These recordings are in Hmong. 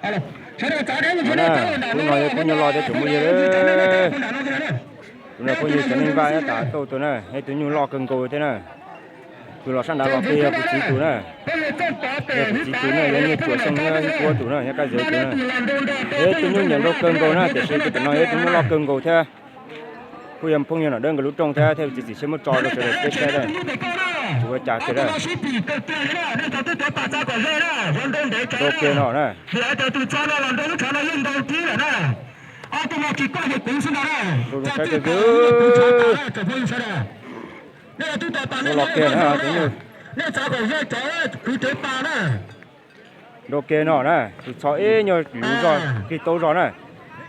No na, tus no yog tus nyuj loj thiab tsoom phooj ywg. Tus no phooj ywg cov neeg vaj nyob tas tauj tus na, yog tus nyuj loj kawg nkaus thiab na. Tus los sab nrad los kiag yog kuv txiv tus na. Yog kuv txiv tus na, yog Nyiaj Tsuas Xyooj Nyiaj Kuab tus na, yog Kab Zawv tus na. Yog tus nyuj nyiam nraug kawg nkaus na, tiam sis tus no yog tus nyuj loj kawg nkaus thiab. Kuj yog phooj ywg Nom Dawb nkawd lub rooj thiab, thiaj txiav txim siab muab tso rau sawv daws peb saib na. Tsis ua cas kiag na. Nrau kiag no na. Nrau zoo saib kiag kiag. Nrau los kiag na, tus nyuj. Nrau kiag no na, tus txho ib nyuag luv zog, qig taub zog na.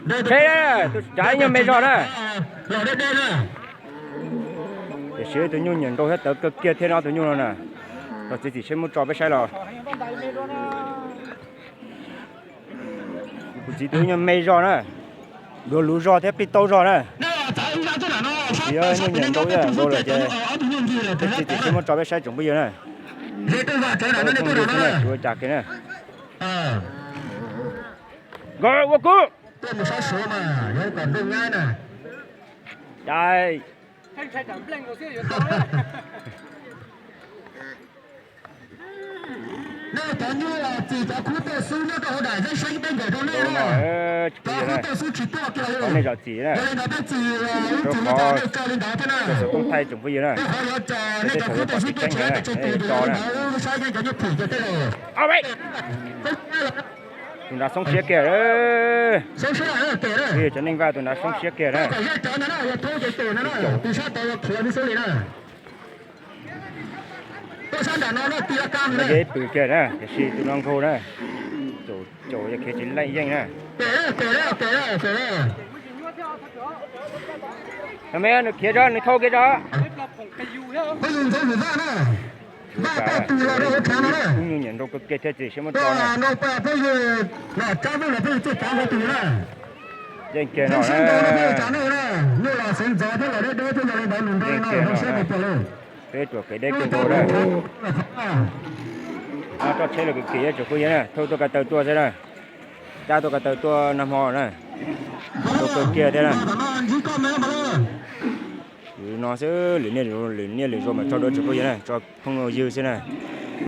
Qheb, tus tsav ib nyuag me zog na. Tiam sis tus nyuj nyiam nrau thiab tawv kawg kiag thiab no, tus nyuj no na. Txiav txim siab muab tso peb saib los. Kuv txiv tus ib nyuag me zog na. Luv luv zog thiab qig taub zog na. Tiam sis yog nyuj nyiam nrau ib yam nkaus lawm ces peb txiav txim siab muab tso peb saib tsoom phooj ywg na. Tsoom phooj ywg xwb na, tsis ua cas kiag na. Nkawd ua kub. Cais. Nej cov nyuj los txim cov khub tuaj xub nyob rau hauv daim zeb saib teeb nkaum rau nej na. Cov khub tuaj xub tsis tuaj kiag li. Yog li ntawd peb txim, txim li cas nej tso li ntawd thiab na. Tej qhov yuav tso nej cov khub tuaj xub tuaj tsis tuaj tsis tus yog li ntawd saib nej cov nyuj phim kiag tej. Tus nrad xoob siab kiag. Xoob siab kiag. Cov neeg vaj tus nrad xoob siab kiag na. Tus sab tod khiav xwb li na. Tuaj sab nram no no ti la kab. Yog ib pwm kiag na, tiam sis tus no nkaug na. Caum, caum yog khiav tsis laij yeej na. Pem, pem, pem. Nws khiav zog, nws thau kiag zog. Vaj tau tus los rau hauv tshav no na. Kub nyuj nyiam nrau kawg kiag thiab txiav txim siab muab tso na. Yeej kiag no na. Yeej kiag no na. Peb ruam kev deb kawg nkaus na. Roj tsheb los kis kis tsoom phooj ywg na, thauj tuaj ko taw tuaj xwb na. Cab tuaj ko taw tuaj nag hmo na. Tuaj kawg kiag thiab na. Yus no xwb, lwm niaj lwm zuag mas tso dua tsoom phooj ywg na, tso phooj ywg xwb na.